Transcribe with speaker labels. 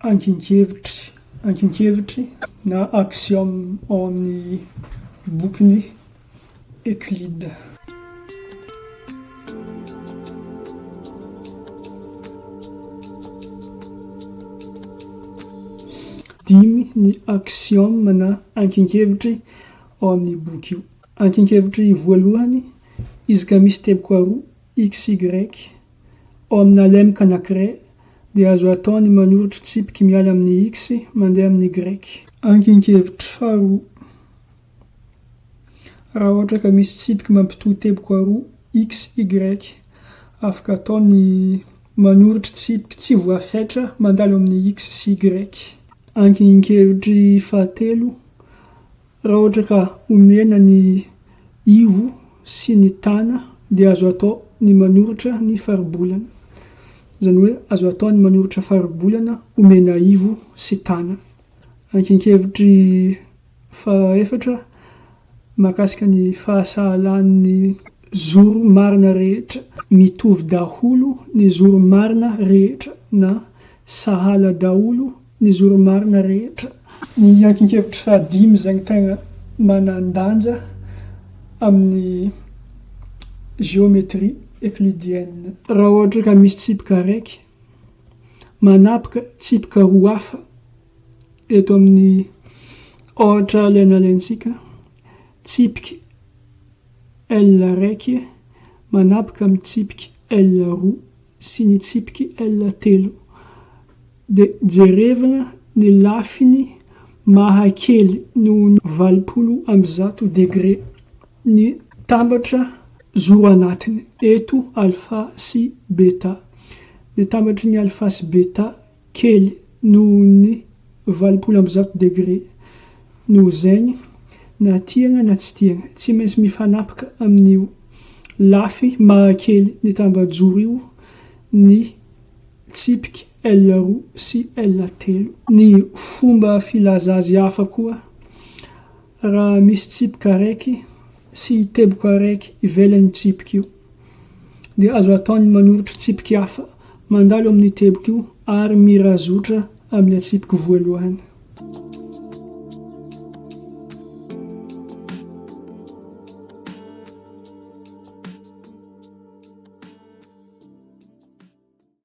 Speaker 1: Ankinkevitry, ankinkevitry na axiome ao amin'ny bokin'i Euclide. Dimy ny axiome na ankinkevitry ao amin'io boky io. Ankinkevitry voalohany, izy ka misy teboka roa, x, y, ao amina lemka anankiray, dia azo atao ny manoritra tsipiky miala amin'ny x mandeha amin'ny y. Ankinkevitry faharoa, raha ohatra ka misy tsipiky mampitohy teboka roa, x, y, afaka atao ny manoritra tsipiky tsy voafetra mandalo amin'ny x sy y. Ankinkevitry fahatelo, Raha ohatra ka omena ny ivo sy ny tana dia azo atao ny manoritra ny faribolana. Izany hoe azo atao ny manoritra faribolana omena ivo sy tana. Ankinkevitry fahaefatra mahakasika ny fahasahalan'ny zoro marina rehetra. Mitovy daholo ny zoro marina rehetra na sahala daholo ny zoro marina rehetra. Ny ankin-kevitra fahadimy izay tegna manan-danja amin'ny géométrie euclidienne. Raha ohatra ka misy tsipika araiky manapaka tsipika roa hafa eto amin'ny ôhatra ilay nalaintsika, tsipiky L araiky manapaka amin'ny tsipiky L roa sy ny tsipiky L telo dia jerevina ny lafiny maha kely noho ny 180 degre ny tambatra zoro anatiny, eto alpha sy beta. Ny tambatry ny alpha sy beta kely noho ny 180 degre noho zegny na tiagna na tsy tiagna tsy maintsy mifanapaka amin'io lafy mahakely ny tambajoro io ny tsipiky L roa sy L telo. Ny fomba filaza azy hafa koa, raha misy tsipika araiky sy teboka araiky ivelan'io tsipika io dia azo atao ny manoritra tsipiky hafa mandalo amin'io teboka io ary mirazotra amin'ny atsipiky voalohany.